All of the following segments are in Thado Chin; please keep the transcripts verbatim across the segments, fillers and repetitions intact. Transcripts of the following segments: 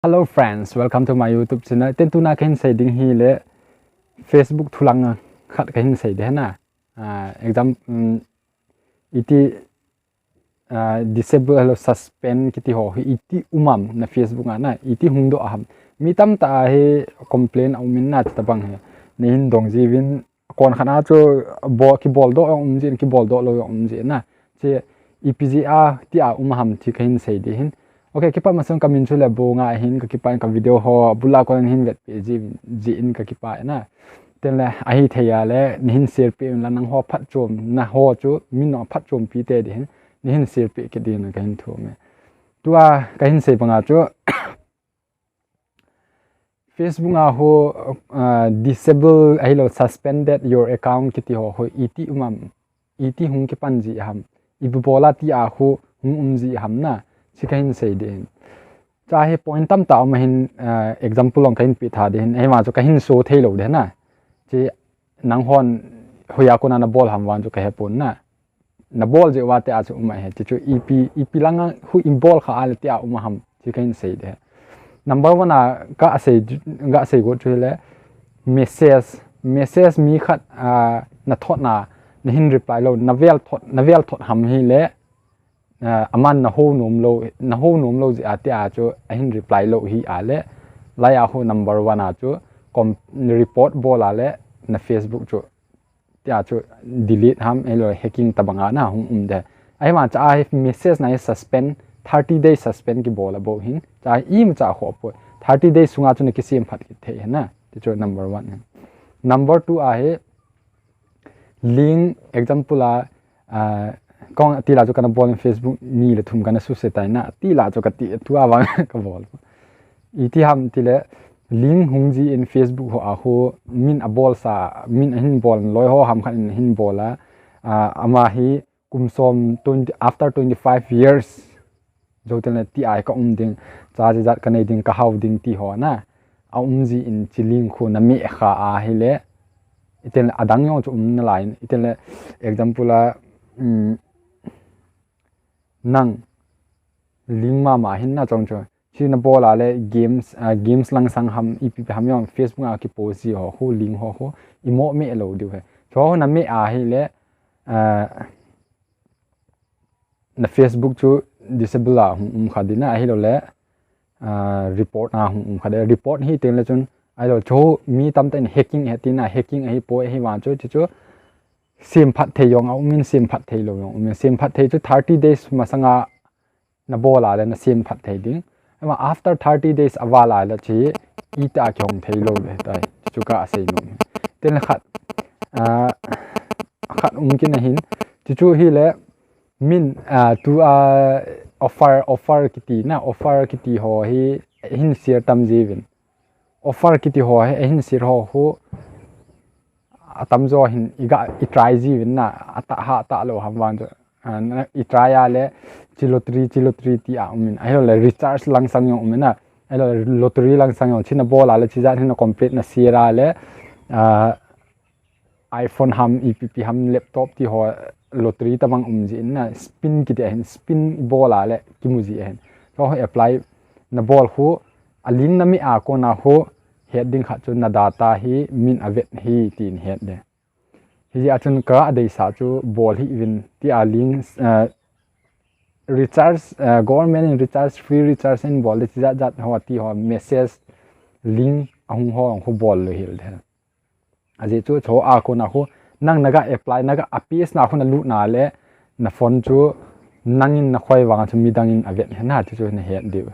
Hello friends, welcome to my YouTube channel. Ten tuna kahin sei ding hi le Facebook thulang khat kahin sei ding hi na. Ah, exam, um, iti, ah, disable lo suspend kiti ho hi iti um am na Facebook a na, iti hung doh ham. Mi tamtah a hi complain a um in na, tabang hi. Neihin dong jiuvin, kon khat a chu bol, kibol doh jong um jin, kibol doh lou jong um jin na. Chu ipi jeh a tia um ham ti kahin sei ding hin. Ok, kipat masang kamin chu Lebonga ahin, kakipa in ka video ho bul a kon hin vetpeh ji, jin kakipa na. Ten le ahithei a le neihin share peh un la, nangho phatchomna ho chu min jong phatchompi tei ding hin, neihin share peh kit ding in kahin thum e. Tua kahin sei banga chu Facebook a ho, ah, disable ahilou suspended your account kiti ho, ho iti um am, iti hung kipan ji ham, ipi bol a tia ho hung um ji ham na, chu kahin sei ding hin. Chu hi point tamtah um ahin, ah, example jong kahin pe tha ding hin, ahivang chu kahin show thei lou ding na. Chu nanghon hoiya kona nabol ham vang chu kahepon na. Nabol jeh uva tia chu um ahi, chu chu ipi, ipi langa ho ibol kha a le tia um ham, chu kahin sei ding. Number one a kasei, kasei got chu le message, message mi khat, ah, nathot na, nahin reply lou, navel thot, navel thot ham hi le, ah, aman naho nom lou, naho nom lou jeh a tia chu ahin reply lou hi a le, lai a ho number one a chu com-, report bol a le na Facebook chu tia chu delete ham, ahilou hacking tabang a na hung um ding. Ahivang chu a hi message na hi suspend, thirty days suspend kibol a bou hin. Chu imacha khoh poi. Thirty days sunga chu nakisem phat kit thei hi na. Chu chu number one hin. Number two a hi link, example a, ah, kong ti la chu kana bol in Facebook ni le thum kana suse tai na. Ti la chu kati, tua vang kabol. Iti ham ti le, link hung ji in Facebook ho a ho, min abol sa, min ahin bol loi ho ham khat in ahin bol a, ah, ama hi kum som twenty, after twenty-five years, jou tel le tia ka um ding, cha jat ka nei ding, ka hao ding ti ho na, a um ji in chu link ho na meh kha a hi le, iti le adang jong chu um nalai, iti le example a, um, nang link mama hin na chong chu. Chu nabol a le games, ah, games langsang ham, ipi ipi ham jong Facebook a kipost ji ho, ho link ho, ho, imo meh lou diu hi. Chu ho na meh a hi le, ah, na Facebook chu disable a hung um kha ding na, ahilou le, ah, report a hung um kha ding. Report hi teng le chun, ahilou chu mi tamtah in hacking he tina, hacking ahi poi, ahivang chu, chu chu sem phat thei jong a um in, sem phat thei lou jong um in, sem phat thei chu thirty days masanga nabol a le nasem phat thei ding. Ama after thirty days aval a le chu ita kihong thei lou le tai. Chu kasei nom. Ten le khat, ah, khat um kin ahin. Chu chu hi le min, ah, tua, ah, offer, offer kiti na, offer kiti ho hi hin share tam jiuvin. Offer kiti ho hi hin share ho ho atam jo hin iga i try jiuvin na, atah ha tah lou ham vang chu. Ah, na, i try a le, chu lottery, chu lottery tia um in. Ahilou le recharge langsang jong um in na. Ahilou le lottery langsang jong, chu nabol a le, chu jat hin na complete na share a le, ah, iPhone ham, ipi ipi ham, laptop ti ho, lottery tabang um ji in na, spin kiti ahin, spin bol a le, kimu ji ahin. Chu ho apply nabol ho, a link na meh a kona ho, het ding khat chu na data hi min avet hi tin het ding. Hijeh a chun ka deisah chu bol hih uvin tia link, eh, recharge, eh, government in recharge, free recharge in bol ding, chu jat jat ho ti ho message link ahung ho, ahung ho bol lou hel ding. Ajeh chu chu a kona ho nang naga apply, naga a page na ho nalut na le na phone chu nangin nakhoi vang chu midang in avet hi na, chu chu nahet diu.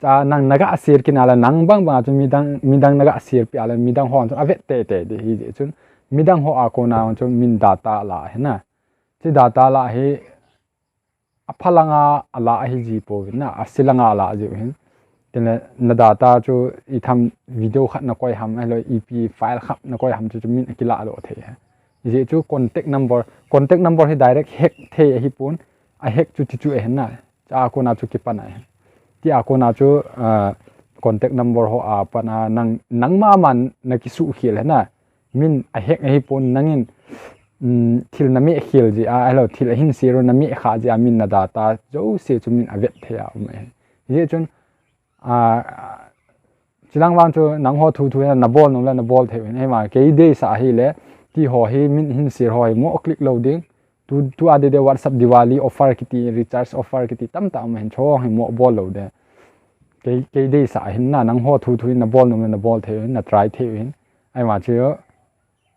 Chu nang naga share kit na le nang bang bang chu midang, midang naga share peh a le midang hon chu avet tei tei ding, hijeh chun midang ho a kona chu min data la hi na. Chu data la hi apha langa ala ahi ji pouvin na, ase langa ala jiu hin. Tin le na data chu itham video khat nakoi ham, ahilou ipi file khat nakoi ham chu, chu min akila lou thei hi. Hijeh chu contact number, contact number hi direct hack thei ahi pon, a hack chu chu chu ahi na. Chu a kona chu kipan ahi. Chu a kona chu, ah, contact number ho a pan a nang, nangma man nakisuh khel hi na. Min a hack ahi pon nangin, um, thil na meh khel jeh a, ahilou thil ahin share u na meh kha jeh a min na data jouse chu min avet thei a um ahi. Hijeh chun A, chilang vang chu nangho thu thu hin nabol nom le nabol thei u hin. Ahivang kei deisah ahile, ti ho hi min hin share ho hi mo click lou ding. Tu, tu a dede WhatsApp Diwali offer kiti, recharge offer kiti, tamtah um hin, chuho hi mo bol lou ding. Kei, kei deisah ahin na, nangho thu thu hin nabol nom le nabol thei u hin, na try thei u hin. Ahivang chu,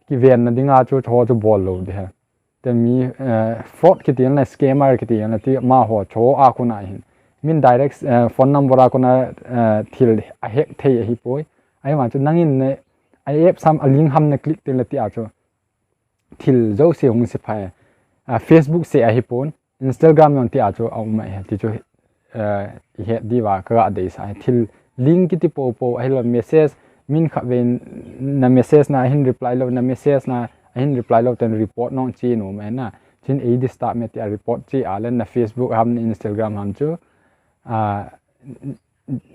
kivenna dinga chu chuho chu bol lou ding. Te mi, eh, fraud kiti le scammer kiti le ti amaho chuho a kona hin. Min direct, eh, phone number a kona, eh, thil a hack thei ahipoi. Ahivang chu nangin ne, a app sam a link ham na click teng le ti a chu thil jouse hung se phai. A, Facebook seh ahipon, Instagram jong ti a chu aum ahi, ti chu, eh, ihet diuva kaga deisah ahi. Thil link kiti popo ahilou message, min khatvei na message na ahin reply lou, na message na ahin reply lou ten report nong che nom ahi na. Chuin ei disturb me ti a report che a le na Facebook ham na Instagram ham chu, a,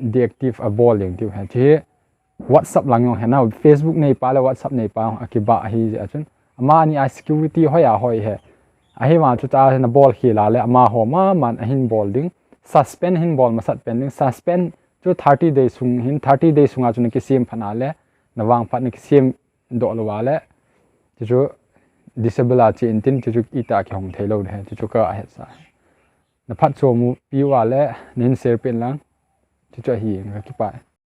deactive abol ding tiu ahi. Chu hi WhatsApp lang jong ahi na, Facebook neipa le WhatsApp neipa akibah ahi jeh a chun. Amani a security hoi a hoi ahi. Ahivang chu ta nabol khel a le amaho maman ahin bol ding. Suspend hin bol masat pen ding. Suspend chu thirty days sung hin, thirty days sunga chu nakisem phat a le, navangphat nakisem doh lou a le, chuchu disable a che intin, chuchu itih a kihong thei lou ding ahi, chuchu kahet sa. Na phatchom u piu a le, nahin share pen lang. Chuchu ahi, kakipah e.